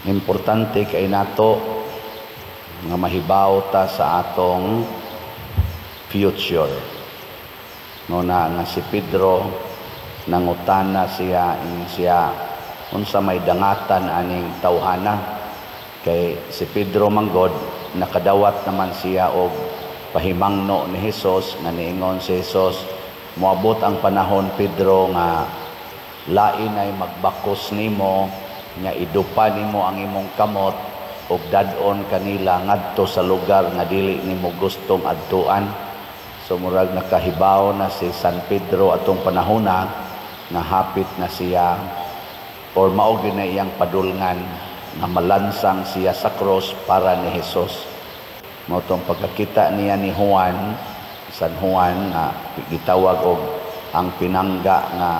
Importante kay nato nga mahibaw ta sa atong future. No na nga si Pedro nangutana siya, ingon siya, "Unsa may dangatan aning tawhana?" Kay si Pedro manggod nakadawat naman siya og pahimangno ni Hesus nga niingon si Hesus, "Moabot ang panahon, Pedro, nga lain ay magbakos nimo nga idupa nimo ang imong kamot ug dad-on kanila ngadto sa lugar nga dili nimo gustong adtuan." So murag nakahibaw na si San Pedro atong panahona nga hapit na siya or mao gyud na iyang padulngan nga malansang siya sa cross para ni Hesus. Mao tong pagkakita niya ni Juan, San Juan nga gitawag og ang pinangga nga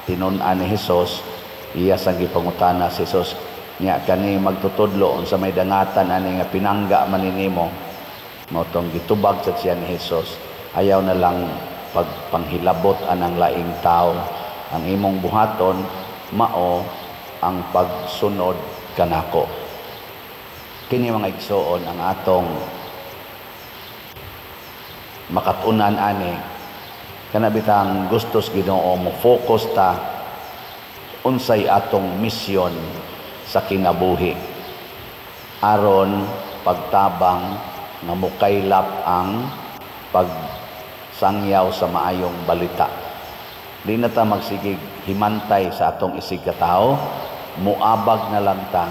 tinun-an ni Hesus, iya sang gipangutana si Hesus niya, "Kani magtutudlo, unsa may dangatan ani nga pinangga man nimo?" Mao tong gitubag sad siya ni Hesus, "Ayaw na lang pagpanghilabot anang laing tao. Ang imong buhaton mao ang pagsunod kanako." Kini, mga igsoon, ang atong makatunan ani kana bitang gustos Ginoo mo focus ta unsay atong misyon sa kinabuhi aron pagtabang nga mukaylap ang pagsangyaw sa maayong balita. Di na ta magsigig himantay sa atong isig katao, muabag na lang ta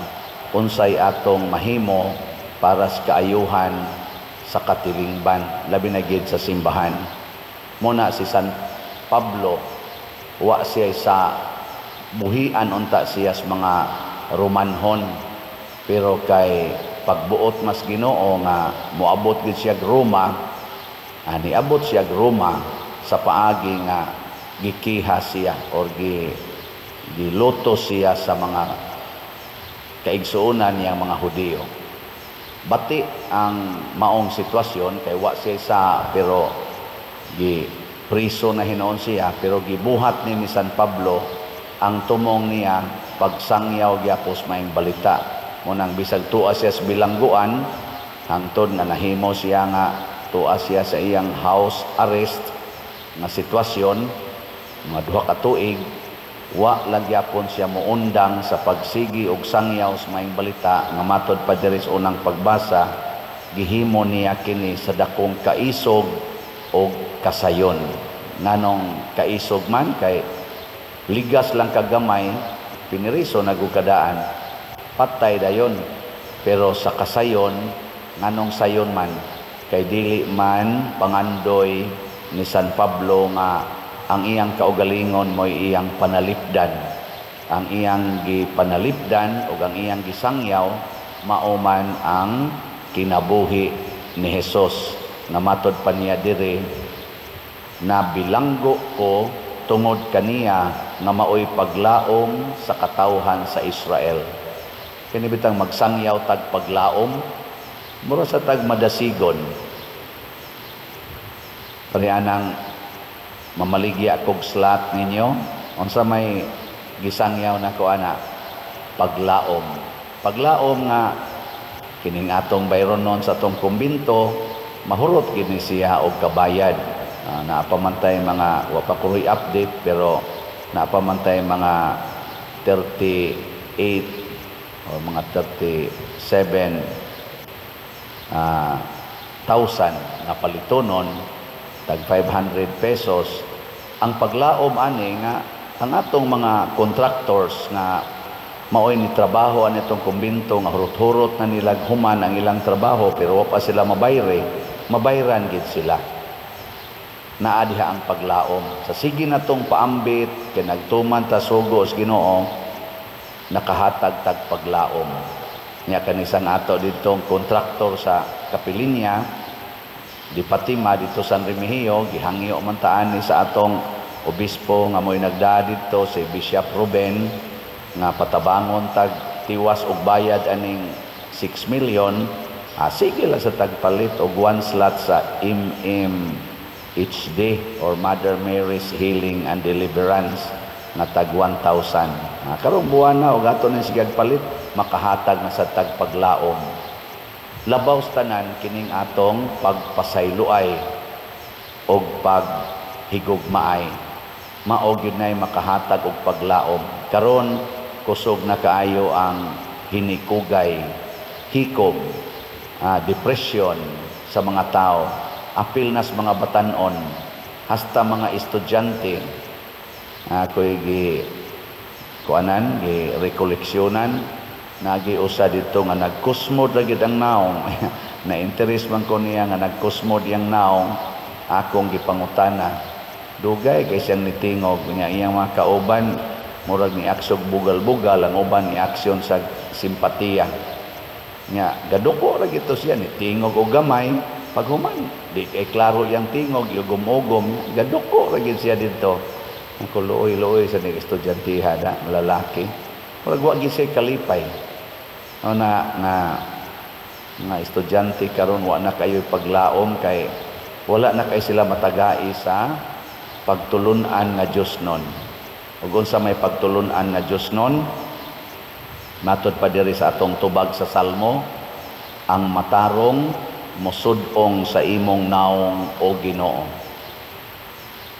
unsay atong mahimo para sa kaayuhan sa katilingban, labi na gid sa simbahan. Muna si San Pablo, wa siya sa buhian unta siya sa mga Romanhon, pero kay pagbuot mas Ginoo nga moabot gid siya Roma, niabot siya Roma sa paagi nga gikiha siya or giluto siya sa mga kaigsuonan niyang mga Hudiyo. Bati ang maong sitwasyon kay wa siya sa, pero gi priso na hinuon siya, pero gibuhat ni San Pablo ang tumong niya pagsangyaw gyapos maayong balita. Munang bisag tuwa siya sa bilangguan, hangtod nga nahimo siya nga tuwa siya sa iyang house arrest nga sitwasyon mga 2 ka tuig, wa lang gyapon siya muundang sa pagsigi og sangyaw sa maayong balita nga matod pa diri sa unang pagbasa, gihimo niya kini sa dakong kaisog og kasayon. Nganong kaisog man? Kay ligas lang kagamay, piniriso nagukadaan, patay dayon. Pero sa kasayon, nganong sayon man? Kay dili man pangandoy ni San Pablo nga ang iyang kaugalingon mo'y iyang panalipdan. Ang iyang gipanalipdan o ang iyang gisangyaw mao man ang kinabuhi ni Hesus nga matod pa niya diri na bilanggo ko tungod kaniya nga maoy paglaom sa katawhan sa Israel. Kini bitang magsangyaw tag paglaom, mura sa tag madasigon. Pareha mamaligya kog slot ninyo, unsa may gisangyaw nako ana? Paglaom. Paglaom nga kining atong bayronon sa atong kumbinto mahurot gid ni siya og kabayad. Naa pa man tay mga, wa pa ko update, pero naa pa man tay mga 38 o mga 37 thousand nga palitonon tag 500 pesos. Ang paglaom ani nga ang atong mga contractors nga maoy ni trabaho ani itong kumbinto nga hurot-hurot na nila human ang ilang trabaho pero wa pa sila mabayre, mabayran gid sila. Naa diha ang paglaom sa sige natong paambit kay nagtuman ta sugo sa Ginoo, nakahatag tag paglaom nya. Kanisang ato ditong kontraktor sa Kapilinya di Fatima dito San Remigio, gihangyo man taan ni sa atong obispo nga mo'y nagdaa didto, si Bishop Ruben, nga patabangon tag tiwas og bayad aning 6 million. Sige lang sa tagpalit og one slot sa MMHD or Mother Mary's Healing and Deliverance nga tag 1,000. Karong buwan na og ato ni sigag palit. makahatag na sa tagpaglaom. Labaw sa tanan, kining atong pagpasayloay og paghigugmaay, mao gyud nay makahatag og paglaom. Karon kusog na kaayo ang hinikugay, hikog, depression sa mga tao, apil nas mga batanon, hasta mga estudyante. Ako'y gi kuanan, gi rekoleksyonan, nagi usa dito nga nagkusmod ra gyud ang naong. Na interest man ko niya nga nagkusmod yang naong. Akong gipangutana, dugay kay siyang nitingog niya. Iyang mga kauban murag ni aksog bugal-bugal, ang uban ni aksyon sa simpatiya nya. Gaduko ra gito siya, nitingog og gamay. Paghuman, di kay klaro yang tingog, ugom-ugom. Gaduko ra gid siya didto. Ang kuluoy-luoy sa ning estudyantiha na lalaki, murag wa gyud siya kalipay. O na nga nga estudyante karon, wa na kayo paglaom kay wala na kay sila matagai sa pagtulun-an nga Dios nun. Ug unsa may pagtulun-an nga Dios nun? Matod pa diri sa atong tubag sa Salmo, ang matarong mosud-ong sa imong naong, o Ginoo.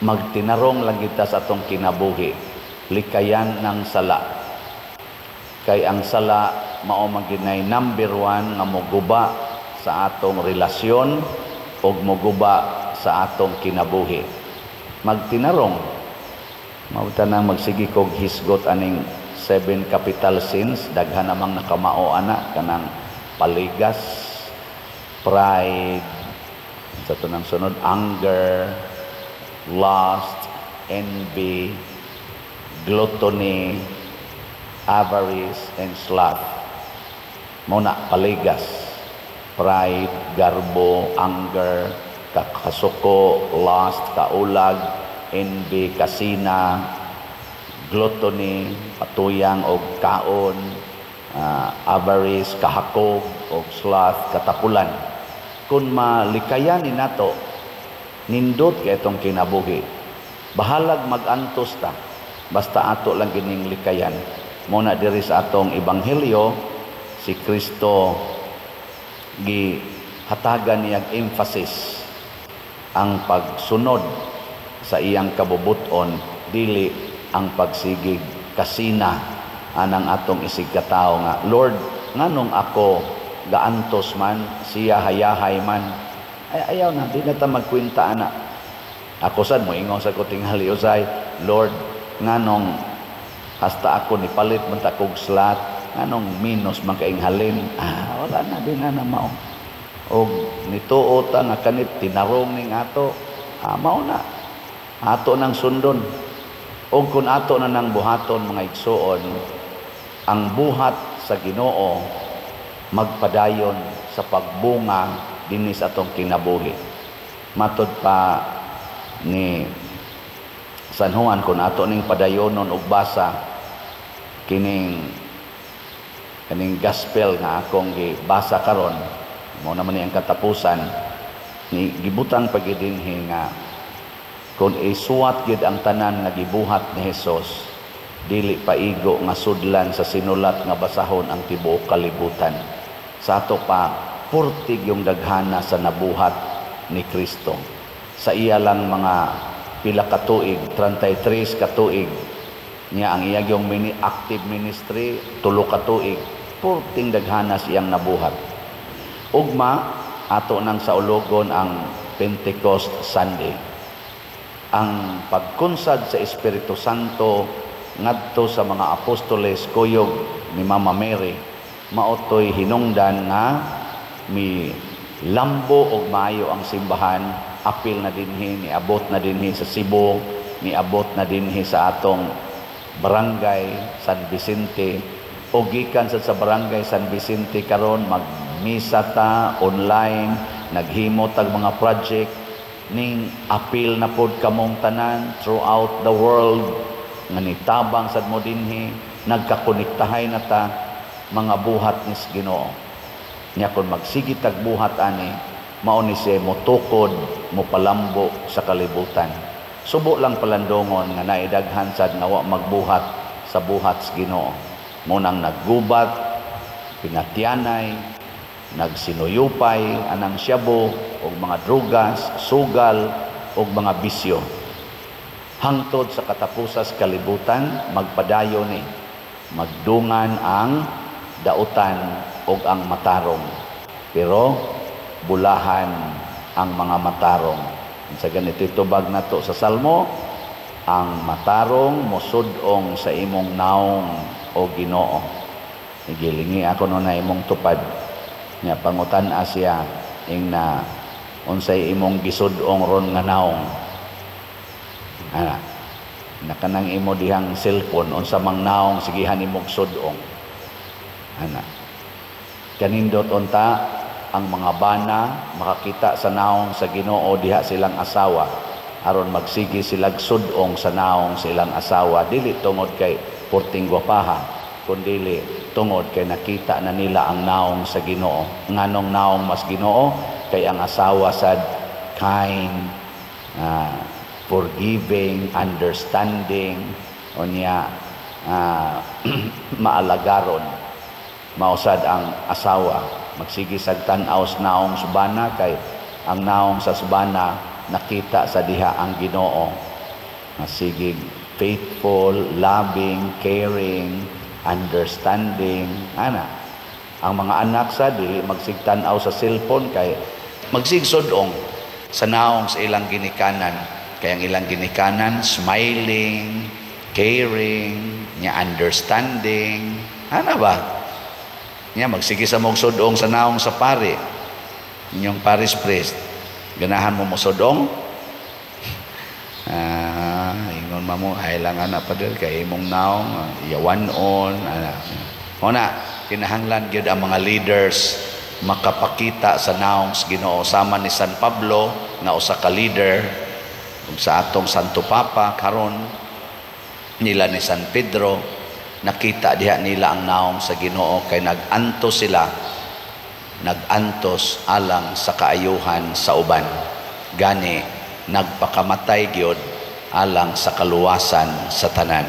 Magtinarong lang kita sa atong kinabuhi, likayan ng sala, kay ang sala mao man ginay number one nga moguba sa atong relasyon ug moguba sa atong kinabuhi. Magtinarong mao tanang magsige kog hisgot aning seven capital sins. Daghan namang nakamao ana, kanang paligas, pride, sa tunang sunod, anger, lust, envy, gluttony, avarice, and sloth. Mao na paligas, pride, garbo, anger, kasuko, lust, kaulag, envy, kasina, gluttony, patuyang og kaon, avarice, kahakog, og sloth, katapulan. Kung malikayan ni nato, nindot kay itong kinabuhi. Bahalag magantos ta, basta ato lang gining likayan. Muna diri sa atong ebanghelyo, si Kristo gi hatagan niyang emphasis ang pagsunod sa iyang kabubuton, dili ang pagsigig kasina anang atong isig katawo nga, "Lord, nganong ako gaantos man, siya hayahay man?" Ay, ayaw na, di na ta magkwenta ana. Ako sad mo ingon sa ko tingali usay, "Lord, nganong hasta ako ni palit man ta kog slot, nganong minus man kaing halin?" Ah, wala na, di na na mao. Og nituo ta nga kanit tinarong ning ato, mao na ato nang sundon. Og kung ato na nang buhaton, mga igsuon, ang buhat sa Ginoo magpadayon sa pagbunga dinhi sa atong kinabuhi. Matod pa ni San Juan, kung ato ning padayonon og basa kining kaning gospel nga akong gibasa karon, mo naman ni ang katapusan ni gibutang pagidinhi nga kung isuwat gid ang tanan nga gibuhat ni Hesus, dili paigo nga sudlan sa sinulat nga basahon ang tibuok kalibutan. Sa ato pa, purtig yung daghana sa nabuhat ni Kristo sa iya lang mga pila ka tuig, 33 ka tuig niya. Ang iya yung active ministry, 3 ka tuig. Purting daghana siyang nabuhat. Ugma ato nang saulogon ang Pentecost Sunday, ang pagkunsad sa Espiritu Santo ngadto sa mga apostoles kuyog ni Mama Mary. Maotoy hinungdan nga mi lambo og maayo ang simbahan, apil na dinhi, niabot na dinhi sa Cebu, niabot na dinhi sa atong barangay San Vicente. O gikan sa barangay San Vicente karon, magmisa ta online, naghimo tag mga project ning apil na pod kamong tanan throughout the world nga nitabang sad mo dinhi. Nagkakonektahay na ta, mga buhat ni Ginoo. Nya kon magsige tag buhat ani, mao ni siya motukod, mopalambo sa kalibutan. Subo lang palandongon nga naidaghan sad nga wa magbuhat sa buhat sa Ginoo. Mo nang naggubat. Pinatyanay, nagsinuyupay anang syabo og mga drugas, sugal og mga bisyo. Hangtod sa katapusas kalibutan, magpadayon ni magdungan ang dautan og ang matarong. Pero bulahan ang mga matarong. Sa ganito tubag nato sa Salmo, ang matarong mosud-ong sa imong naong, o Ginoo. Gilingi ako no na imong tupad. Nya pangutan siya ing na unsay imong gisud-ong ron nga naong. Ana, nakanang imo dihang cellphone, unsa mang naong sigihan imong sud-ong. Ana. Kanindot unta ang mga bana makakita sa naong sa Ginoo diha silang asawa, aron magsige silag sud-ong sa naong silang asawa, dili tungod kay porting gwapaha, kundili tungod kay nakita na nila ang naong sa Ginoo. Nganong naong mas Ginoo? Kay ang asawa sad kind, forgiving, understanding, unya maalagaron. Mausad ang asawa magsige sag tan-aw sa naong subana, kay ang naong sa subana nakita sa diha ang Ginoo. Masigig faithful, loving, caring, understanding, ana. Ang mga anak sa dili magsigtan-aw sa cellphone kay magsigsudong sa naong sa ilang ginikanan. Kay ang ilang ginikanan smiling, caring, nya understanding. Ana ba? Nya magsige sa mong sudong sa naong sa pare. Inyong parish priest. Ganahan mo mosudong? Ingon ma mo, ay lang ana, Padre, kay imong naong yawan-on, ana. Mo na kinahanglan gyud ang mga leaders makapakita sa naong sa Ginoo, sama ni San Pablo nga usa ka leader, ug sa atong Santo Papa karon, nila ni San Pedro. Nakita diha nila ang naong sa Ginoo kay nag-antos sila, nag-antos alang sa kaayuhan sa uban, gani nagpakamatay gyud alang sa kaluwasan sa tanan.